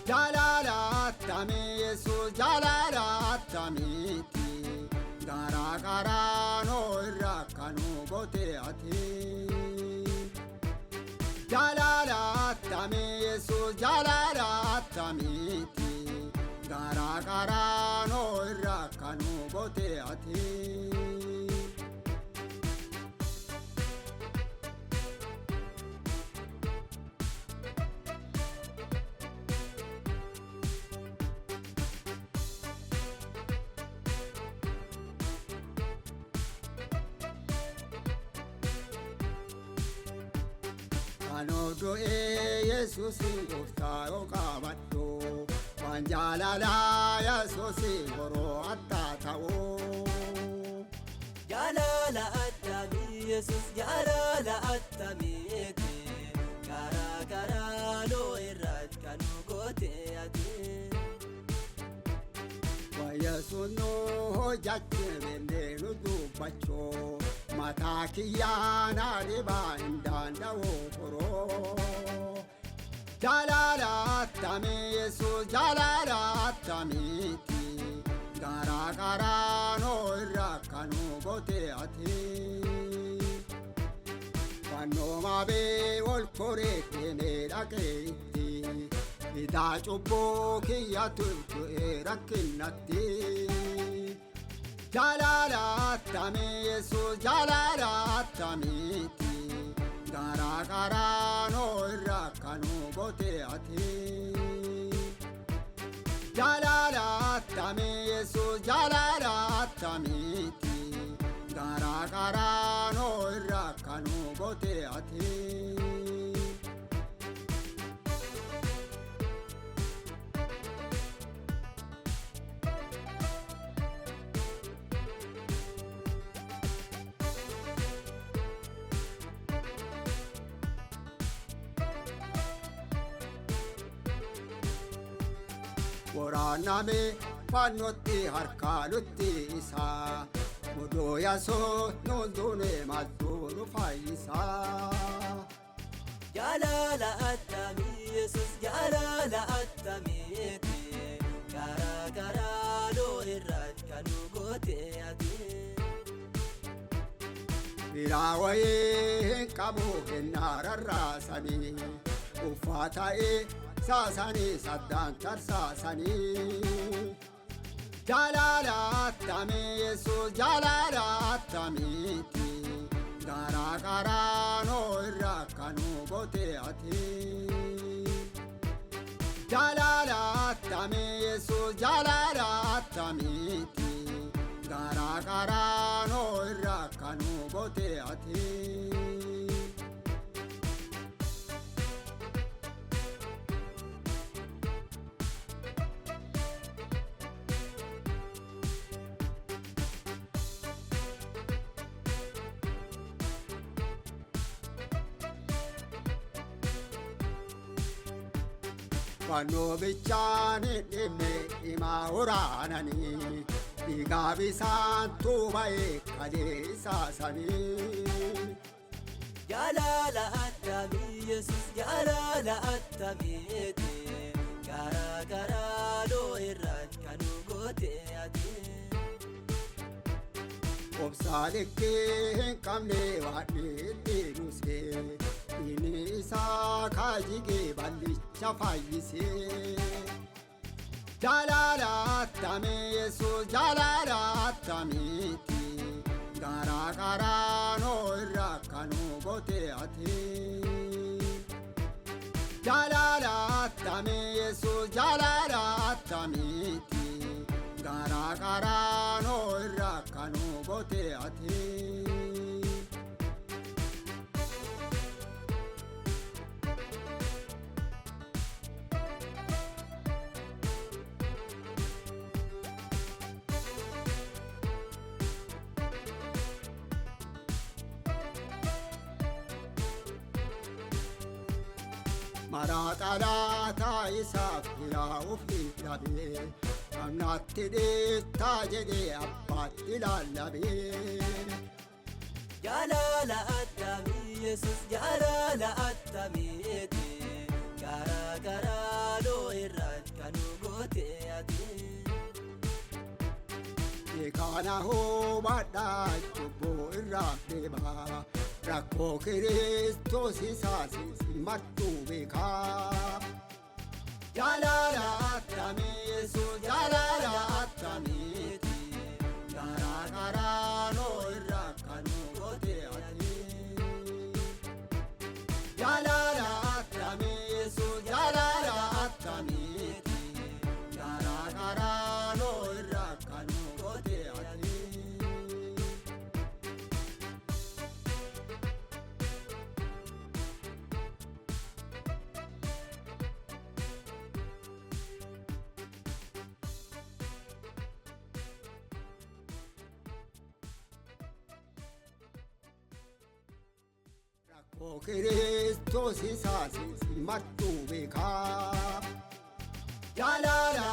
Jaalala attamii Yesuus jaalala attamiiti garaa qaraanoo irraa kanuu goote ati. Jaalala attamii Yesuus jaalala attamiiti garaa qaraanoo irraa kanuu goote ati. Anoo du'ee Yesuusin gooftaa yoo qabadhu waan jaalalaa Yesuusin boroo addaa ta'uu. Jaalala attamii Yesuus jaalala attamiiti karaa karaanoo irratti kan nu goote ati. Yesuus nu hojjachee beellee nu dubbachuu mataa kiyyaa na dhibaa hin danda'u horoo. Jaalala attamii Yesuus jaalala attamiiti garaa qaraanoo irraa kanuu goote ati. Fannoo maabee ol koree deemee dhaqee itti hidhaa cubbuu kiyya turtu'ee rakkinnatti. Jaalala attamii Yesuus jaalala attamiiti garaa qaraanoo irraa kanuu goote ati. Jaalala attamii Yesuus jaalala attamiiti garaa qaraanoo irraa kanuu goote ati. Waraaname fannootti harkaalutti isaa odoo yasoo nuun duune maaltu nu fayyisaa. Jaalala attamii Yesuus jaalala attamiiti karaa karaanoo irratti kan nu goote ati. Biraa wayii hin qabu kennaa rarraasanii uffata'ee saasanii saddaan tarsaasanii. Jaalala attamii Yesuus jaalala attamiiti garaa qaraanoo irraa kanuu goote ati. Jaalala attamii Yesuus jaalala attamiiti garaa qaraanoo irraa kanuu goote ati. Fannoo bichaan hin dhibne himaa waraananii dhiigaa bisaan tuuba'ee kalee isaasanii. Jaalala attamii Yesuus jaalala attamiiti karaa karaanoo irratti kan nu goote ati. Obsaa likkii hin qabne waan itti nusee inni isaa kaajigee ballicha fayyisee. Jaalala attamii Yesuus jaalala attamiiti garaa qaraanoo irraa kanuu goote ati. Jaalala attamii Yesuus jaalala attamiiti garaa qaraanoo irraa kanuu goote ati. Maraa xalaataa isaaf hiraa ofii dhabee amnaatti dhiittaa jedhee abbaatti lallabee. Jaalala attamii Yesuus jaalala attamiiti karaa karaanoo irratti Kana hubadhaa cubbuu irraa deemaa. Rakkoo Kiristoos isaas martuu beekaa. Jaalala attamii Yesuus jaalala attamiiti. Garaa qaraanoo irraa kan goote ati. Jaalala attamii Yesuus jaalala attamiiti. Garaa qaraanoo irraa kan goote ati. Rakkoo Kiristoos isaas martuu beekaa. Jaalala